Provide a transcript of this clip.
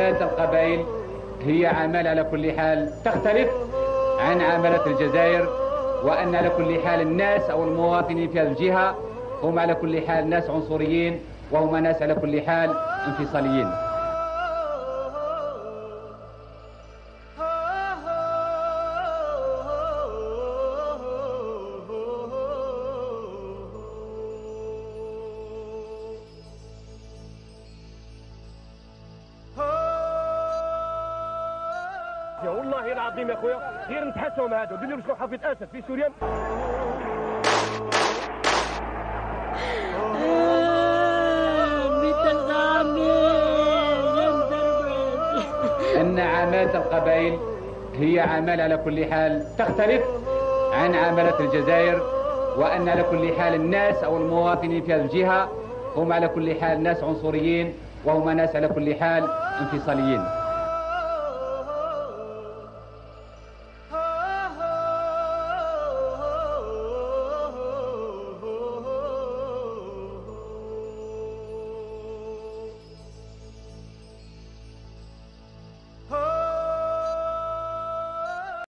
عمالة القبائل هي عمالة على كل حال تختلف عن عمالة الجزائر، وأن على كل حال الناس أو المواطنين في هذه الجهة هم على كل حال ناس عنصريين، وهم ناس على كل حال انفصاليين. والله العظيم يا خويا غير نتحسهم هادو ديروا شكون حافظ اسد في سوريا. أن عمالة القبائل هي عمالة على كل حال تختلف عن عمالة الجزائر، وأن على كل حال الناس أو المواطنين في هذه الجهة هم على كل حال ناس عنصريين، وهم ناس على كل حال انفصاليين.